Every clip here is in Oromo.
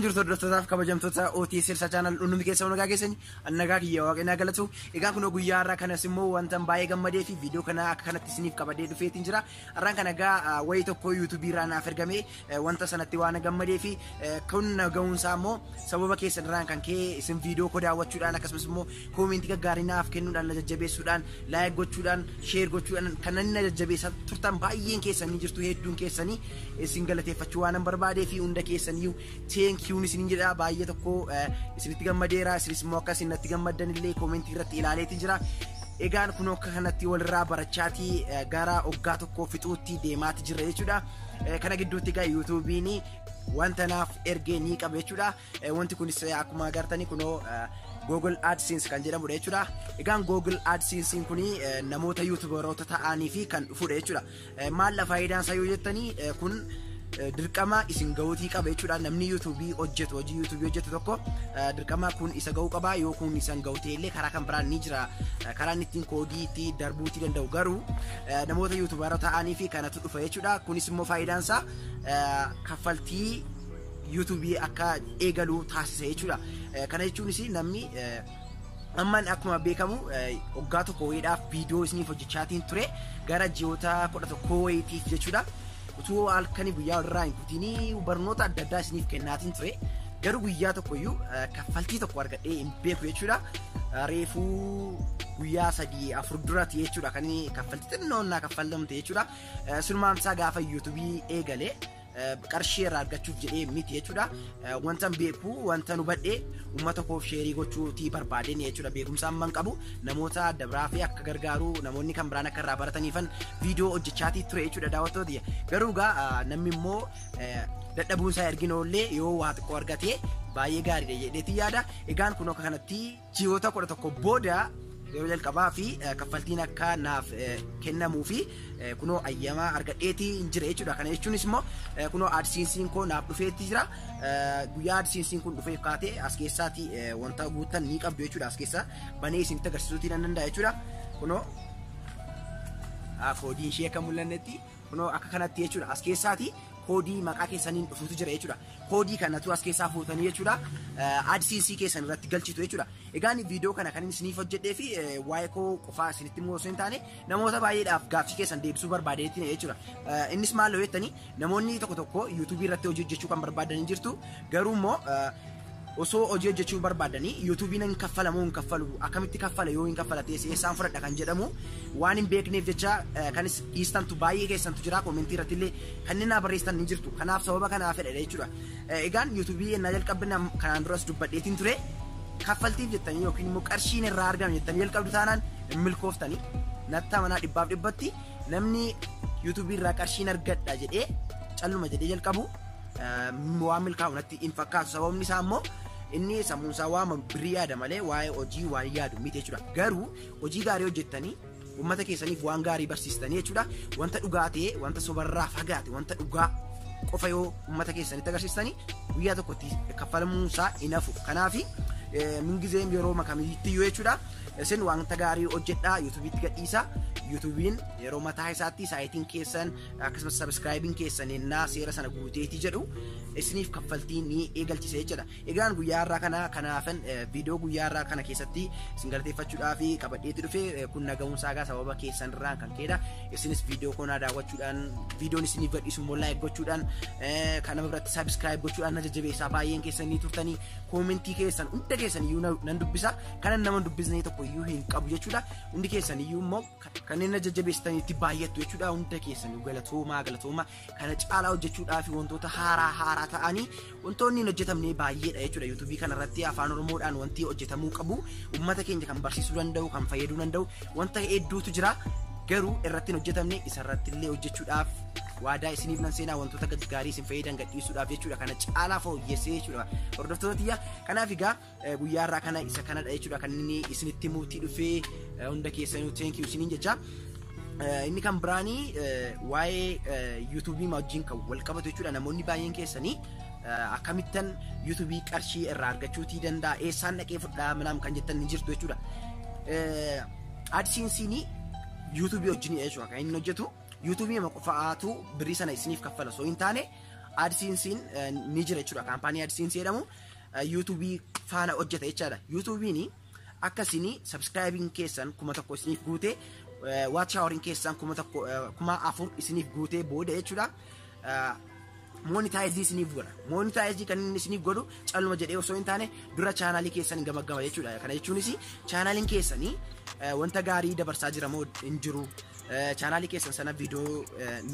Jirtu hordoftootaaf kabajamtoota OTS Elsa Channel, hundumti keessan nagaa keessanii? Nagaa kiyya, Waaqni galatu. Egaa kunoo guyyaa har'aa kanas immoo wanta baay'ee gammadee fi viidiyoo kana akka kanatti isiniif qabadee dhufeetiin jira. Har'aan kana egaa wayii tokko YouTubeii irraa naaf ergame, wanta sanatti waan gammadee fi kun ga'uunsaa immoo sababa keessan irraan kan ka'e, isin viidiyoo koo daawwachuudhaan, akkasumas immoo commentii gaggaarii naaf kennuudhaan, na jajjabeessuudhaan, like gochuudhaan, share gochuudhaan kan na jajjabeessaa turtan baay'een keessanii jirtu. Hedduun keessanii isin galateeffachuu waan barbaadee fi hunda keessaniyyuu thank youn isinin jedha. Baay'ee tokko isinitti gammadeera. Isinis immoo akka isin natti gammaddan illee commentii irratti ilaaleetii jira. Egaan kun akka kanatti walirraa barachaatii gara waggaa tokko fixuutti deemaati jirra jechuudha. Kana gidduutti egaa YouTubeiin wanta naaf ergee ni qaba jechuudha. Wanti kunis akkuma agartanii kunoo Google AdSense kan jedhamudha jechuudha. Egaan Google AdSense kun namoota YouTuberoota ta'anii fi kan dhufudha jechuudha. Maal faayidaan isaa yoo jettanii, kun dirqama isin gahuutii qaba jechuudha. Namni YouTubeii hojjetu, hojii YouTubeii hojjetu tokko dirqama kun isa gahuu qaba. Yoo kun isa hin gahu illee karaa kan biraan ni jira. Karaan ittiin codeii itti darbuutii danda'u, garuu namoota YouTubera ta'anii fi kanatu dhufa jechuudha. Kunis immoo faayidaan isaa kaffaltii YouTubeii akka eegalu taasisa jechuudha. Kana jechuunis namni ammaan akkuma beekamu waggaa tokko wayiidhaaf viidiyoo isiniif hojjechaatiin ture, gara ji'oota 11 wayiitiif jechuudha. Utuu halkanii guyyaa irraa hin kutinii barnoota adda addaa isiniif kennaatiin ture. Garuu guyyaa tokkoyyuu kaffaltii tokko argadhee hin beeku jechuudha. Reefuu guyyaa 3-4 duratti jechuudha kan inni kaffaltii xinnoon naa kaffalamte jechuudha. Sunumaan isaa gaafa YouTubeii eegalee qarshii irraa argachuuf jedhee miti jechuudha. Wanta beeku, wanta hubadhee uummata koof shareii gochuutii barbaadeen jechuudha. Beekumsa amman qabu namoota adda biraa fi akka gargaaru, namoonni kan biraan akka irraa barataniifan viidiyoo hojjechaatii ture jechuudha, daawwattoota. Garuu egaa namni immoo dadhabuun isaa ergina illee yoo waa xiqqoo argate baay'ee gaariidha jedheetii yaada. Egaan kun akka kanatti ji'oota 11 booda yeroo jalqabaa fi kaffaltiin akka naaf kennamuu fi kunoo ayyamaa argadheetii hin jira jechuudha. Kana jechuunis immoo kunoo AdSensiin koo naaf dhufeetti jira. Guyyaa AdSensiin kun dhufee kaatee as keessaatti wanta guuttan ni qabdu jechuudha. As keessa banee isinitti agarsiisuutii nan danda'a jechuudha. Kunoo codeiin ishee akka mul'annetti kunoo akka kanatti jechuudha. As keessaati codeii maqaa keessaniin dhufuutu jira jechuudha. Codeii kanatu as keessaa fuutanii jechuudha. AdSensii keessan irratti galchitu jechuudha. Egaan viidiyoo kana kan isiniif hojjedhee fi waa'ee koo qofaa isinitti immoo osoo hin taane namoota baay'eedhaaf gaaffii keessan deebisuu barbaadeetti jechuudha. Innis maal yoo jettanii, namoonni tokko tokko YouTubeii irratti hojii hojjechuu kan barbaadanii jirtu, garuu immoo osoo hojii hojjechuu barbaadanii YouTubeiin hin kaffalamu, hin kaffalu, akkamitti kaffala, yoo hin kaffala ta'e eessaan fudhadha kan jedhamu waan hin beekneef jecha kanis dhiistantu baay'ee keessantu jira. Commentii irratti illee kanneen naa barreessitan ni jirtu. Kanaaf sababa kanaaf fedha jechuudha. Egaan YouTubeii ennaa jalqabna, kanaan duras dubbadheetiin ture, kaffaltiif jettanii yookiin immoo qarshiin irraa argame jettanii jalqabdu taanaan hin milkooftanii. Natta manaa dhibbaaf dhibbatti namni YouTubeii irraa qarshiin argadha jedhee calluma jedhee jalqabu waan milkaa'u natti hin fakkaatu. Sababni isaa immoo inni sammuun isaa waan birrii yaada malee waa'ee hojii waan yaadu miti jechuudha. Garuu hojii gaarii hojjettanii uummata keessaniif waan gaarii barsiistanii jechuudha. Wanta dhugaa ta'e, wanta sobarraa fagaate, wanta dhugaa qofa yoo uummata keessanitti agarsiistanii guyyaa tokkotti kaffalamuun isaa hin hafu. Kanaaf mingizeem yeroo makamitti iyyuu jechuudha. Isin wanta gaarii hojjedhaa, YouTubeiitti gadhiisaa. YouTubeiin yeroo mataa isaatti saayitiin keessan akkasumas subscribeiin keessan ennaa seera sana guuteetii jedhu isiniif kaffaltii ni eegalchise jechuudha. Egaan guyyaa har'aa kana kanaafan viidiyoo guyyaa har'aa kana keessatti isin galateeffachuudhaa fi qabadheetti dhufe. Kun naga'umsaa egaa sababa keessan irraan kan ka'edha. Isinis viidiyoo kanaa daawwachuudhaan, viidiyoon isiniif gadhiisu immoo like gochuudhaan, kana biratti subscribe gochuudhaan na jajjabeessaa baay'een keessan ni turtanii. Commentii keessan hunda keessan iyyuu nan dubbisa. Kanan nama dubbisne tokko iyyuu hin qabu jechuudha. Hundi keessan iyyuu immoo kanneen na jajjabeessitanitti baay'attu jechuudha. Hunda keessan galatoomaa, galatoomaa. Kana caalaa hojjechuudhaa fi wantoota haaraa haaraa ta'anii wantoonni hin hojjetamne baay'eedha jechuudha. YouTubeii kanarratti afaan Oromoodhaan wanti hojjetamuu qabu, uummata keenya kan barsiisuu danda'u, kan fayyaduu danda'u wanta hedduutu jira. Garuu irratti hin hojjetamne. Isarratti illee hojjechuudhaaf waadaa isiniif nan seenaa, wantoota gaggaarii isin fayyadan gadhiisuudhaaf jechuudha. Kana caalaa fooyyessee jechuudha, hordoftoota tiyya. Kanaaf egaa guyyaa irraa kana isa kanadha jechuudha kan inni isinitti himuutii dhufee. Hunda keessanuu thank you isiniin jecha. Inni kan biraanii waa'ee YouTubeii wajjin kan wal qabatu jechuudha. Namoonni baay'een keessanii akkamittan YouTubeii qarshii irraa argachuutii danda'a, eessaan dhaqee fudhaa manaam kan jettan ni jirtu jechuudha. AdSensiin YouTubeii wajjin jechuudha kan inni hojjetu. YouTubeii qofaatu birrii sana isiniif kaffala osoo hin taane AdSense'n ni jira jechuudha. Kaampaanii AdSense jedhamu YouTubeii faana hojjeta jechaadha. YouTubeiin akkasini subscribing keessan 1000 isiniif guute, watch houriin keessan 1000, 4000 isiniif guutee booda jechuudha. Monetize isiniif godha. Monetize kan inni isiniif godhu calluma jedhee osoo hin taane dura chaanaalii keessan gamaggama jechuudha. Kana jechuunis chaanaaliin keessanii wanta gaarii dabarsaa jira moo hin jiru, chaanaalii keessan sana viidiyoo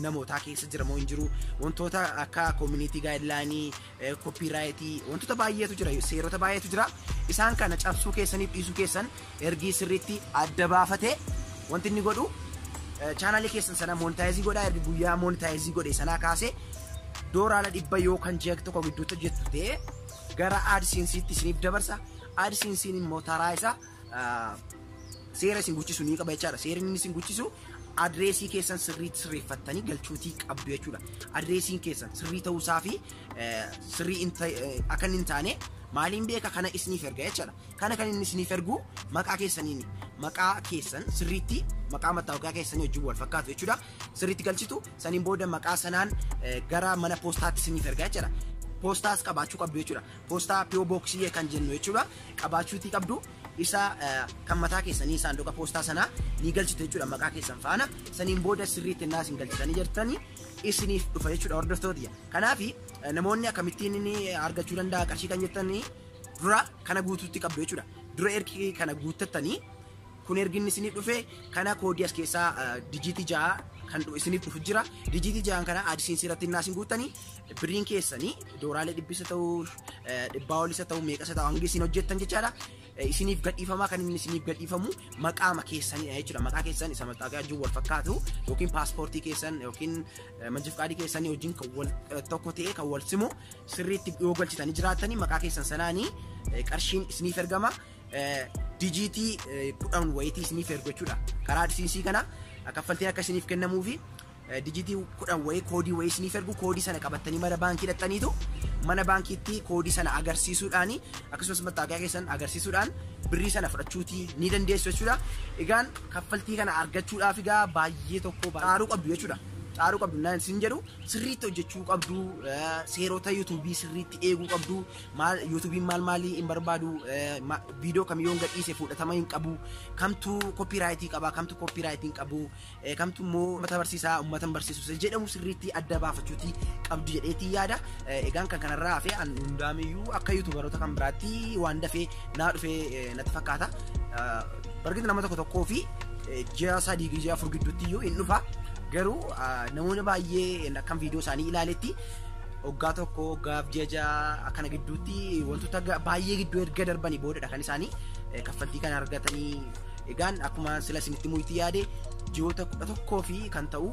namootaa keessa jira moo hin jiru, wantoota akka community guideline, copyright, wantoota baay'eetu jira, seerota baay'eetu jira. Isaan kana cabsuu keessaniif dhiisuu keessan ergii sirriitti adda baafatee wanti inni godhu chaanaalii keessan sana monetize godhaa. Ergi guyyaa monetize godhe sanaa kaasee $100 yoo kan ji'a tokko gidduutti hojjettu ta'e gara AdSense'itti isiniif dabarsa. AdSense'n immoo taraa isaa seera isin guchisu ni qaba jechaadha. Seerri inni isin guchisu adreesii keessan sirriitti sirreeffattanii galchuutii qabdu jechuudha. Adreesiin keessan sirrii ta'uusaa fi sirrii akka inni hin taane maaliin beeka? Kana isiniif erga jechaadha. Kana kan inni isiniif ergu maqaa keessaniini. Maqaa keessan sirriitti, maqaa mattaawaqaa keessanii wajjin wal fakkaatu jechuudha. Sirriitti galchitu, saniin booda maqaa sanaan gara mana poostaatti isiniif erga jechaadha. Poostaas qabaachuu qabdu jechuudha. Poostaa PO Boxii kan jennu jechuudha. Qabaachuutii qabdu. Isa kan mataa keessanii saanduqa poostaa sanaa ni galchitu jechuudha maqaa keessan faana. Saniin booda sirriitti innaa isin galchitanii jirtanii isiniif dhufa jechuudha, hordoftoota. Kanaaf namoonni akkamittiin inni argachuu danda'a qarshii kan jettanii, dura kana guutuutti qabdu jechuudha. Dura ergi kana guuttattanii, kun ergi inni isiniif dhufe, kana koodii as keessaa dijiitii 6 kan isiniif dhufu jira. Dijiitii 6 kana AdSense irratti innaa isin guuttanii birriin keessanii dooraalee dhibbisa ta'uu, dhibbaa olisa ta'uu, meeqasa ta'uu, hangi isin hojjettan jechaadha. Isiniif gadhiifamaa. Kan inni isiniif gadhiifamu maqaama keessanidha jechuudha. Maqaa keessan isa mattaawoqaa wajjin wal fakkaatu yookiin paaspoortii keessan yookiin manjifqaadii keessanii wajjin kan wal tokko ta'e, kan wal simu sirriitti yoo galchitanii jiraatanii maqaa keessan sanaanii qarshiin isiniif ergama. Dijiitii 10 wayitii isiniif ergu jechuudha. Karaa AdSense kana kaffaltiin akka isiniif kennamuu fi dijiitii 10 wayii, koodii wayii isiniif ergu. Koodii sana qabattanii mana baankii dhaqxaniitu mana baankiitti koodii sana agarsiisuudhaan, akkasumas mattaawoqaa keessan agarsiisuudhaan birrii sana fudhachuutii ni dandeessu jechuudha. Egaan kaffaltii kana argachuudhaaf egaa baay'ee tokko xaaruu qabdu jechuudha. Xaaruu qabdu naan isin jedhu, sirriitti hojjechuu qabdu, seerota YouTubeii sirriitti eeguu qabdu, maal YouTubeiin maal maalii hin barbaadu, viidiyoo kamiyyoo gadhiise fudhatama hin qabu, kamtu copyright qaba, kamtu copyright hin qabu, kamtu immoo uummata barsiisaa, uummata hin barsiisu jedhamu sirriitti adda baafachuutii qabdu jedheetii yaada. Egaan kan kanarraa hafe an hundaamiyyuu akka YouTuberoota kan biraatti waan dafee naa dhufee natti fakkaata. Bargita nama tokko tokkoo fi ji'a 3, ji'a 4 gidduutti iyyuu hin dhufa. Garuu namoonni baay'ee akkam viidiyoo isaanii ilaaletti waggaa tokko, waggaaf ji'a 6 akkana gidduutti, wantoota baay'ee gidduu erga darbanii boodadha kan isaanii kaffaltii kana argatanii. Egaan akkuma sila isinitti muyitti yaade, ji'oota 11 fi kan ta'u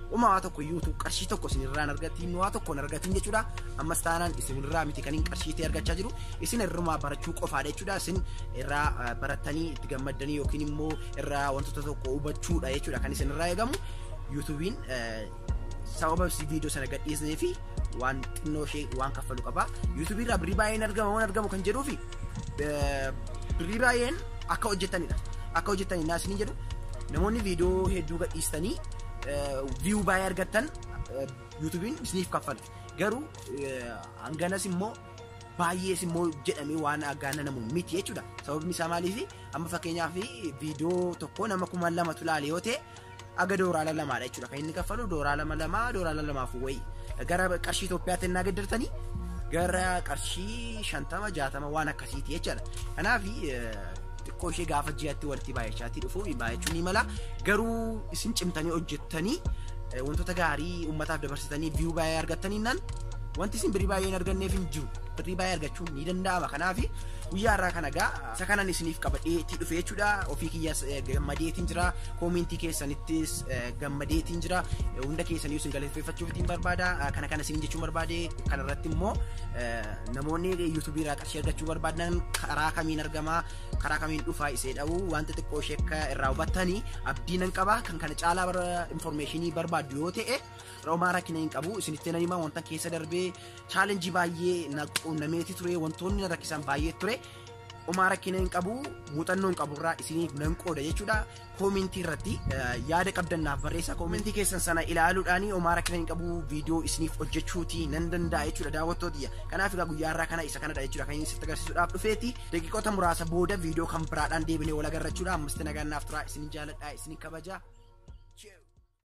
uumamaa tokko iyyuu qarshii tokko isinirraa hin argatiin, waa tokko hin argatiin jechuudha. Ammas taanaan isinirraa miti kan hin qarshii argachaa jiru, isin irrumaa barachuu qofaadha jechuudha. Isin irraa barattanii itti gammaddanii yookiin immoo irraa wantoota tokko hubachuudha jechuudha kan isinirraa eegamu. YouTubeiin sababa viidiyoo sana gadhiisnee fi waan xinnoo ishee waan kaffalu qaba. YouTubeii irraa birrii baay'een argama waan argamu kan jedhuufi birrii baay'een akka hojjetanidha. Akka hojjetanidha isiniin jedhu, namoonni viidiyoo hedduu gadhiistanii view baay'ee argattan YouTubeiin isiniif kaffala. Garuu hanganas immoo baay'ees immoo jedhamee waan aggaananamu miti jechuudha. Sababni isaa maaliif, amma fakkeenyaaf viidiyoo tokko nama 2000tu ilaale yoo ta'e, aga $2dha jechuudha. Kan inni kaffalu $2 lama, $2f wayi. Gara qarshii Itoophiyaatti innaa gaddartanii gara qarshii 50, 60 waan akkasiiti jechuudha. Kanaaf xiqqoo ishee gaafa ji'atti walitti baay'achaatii dhufu baay'achuu ni mala. Garuu isin cimtanii hojjettanii wantoota gaarii uummataaf dabarsitanii view baay'ee argattanii naan wanti isin birrii baay'ee hin arganneef hin jiru. Birrii baay'ee argachuun ni danda'ama. Kanaaf guyyaa har'aa kana gaa isa kanan isiniif qabadheetii dhufe jechuudha. Ofii kiyyaas gammadeetiin jira. Koomentii keessanittis gammadeetiin jira. Hunda keessanii isin galateeffachuuf ittiin barbaada. Kana kana isiniin jechuun barbaade. Kanarratti immoo namoonni YouTubeii irraa qarshii argachuu barbaadan karaa kamiin argama, karaa kamiin dhufaa isee dha'u, wanta xiqqoo ishee akka irraa hubattanii abdii nan qaba. Kan kana caalaa informationii barbaaddu yoo ta'e, roomaa rakkina hin qabu, isinitti nan hima. Wanta keessa darbee, challenge baay'ee na quunnameeti ture, wantoonni na rakkisan baay'ee ture. Homaa rakkina hin qabu, muuxannoo hin qaburraa isiniif nan qooda jechuudha. Koomentii irratti yaada qabdan naaf barreessa. Koomentii keessan sana ilaaluudhaan homaa rakkina hin qabu, viidiyoo isiniif hojjechuuti nan danda'a jechuudha, daawwattootiyya. Kanaaf egaa guyyaa irraa kana isa kanadha jechuudha kan inni sitti agarsiisuudhaaf dhufeeti. Daqiiqota muraasa booda viidiyoo kan biraadhaan deebinee wal agarra jechuudha. Ammasti nagaan naaf turaa, isin jaaladha, isin kabaja.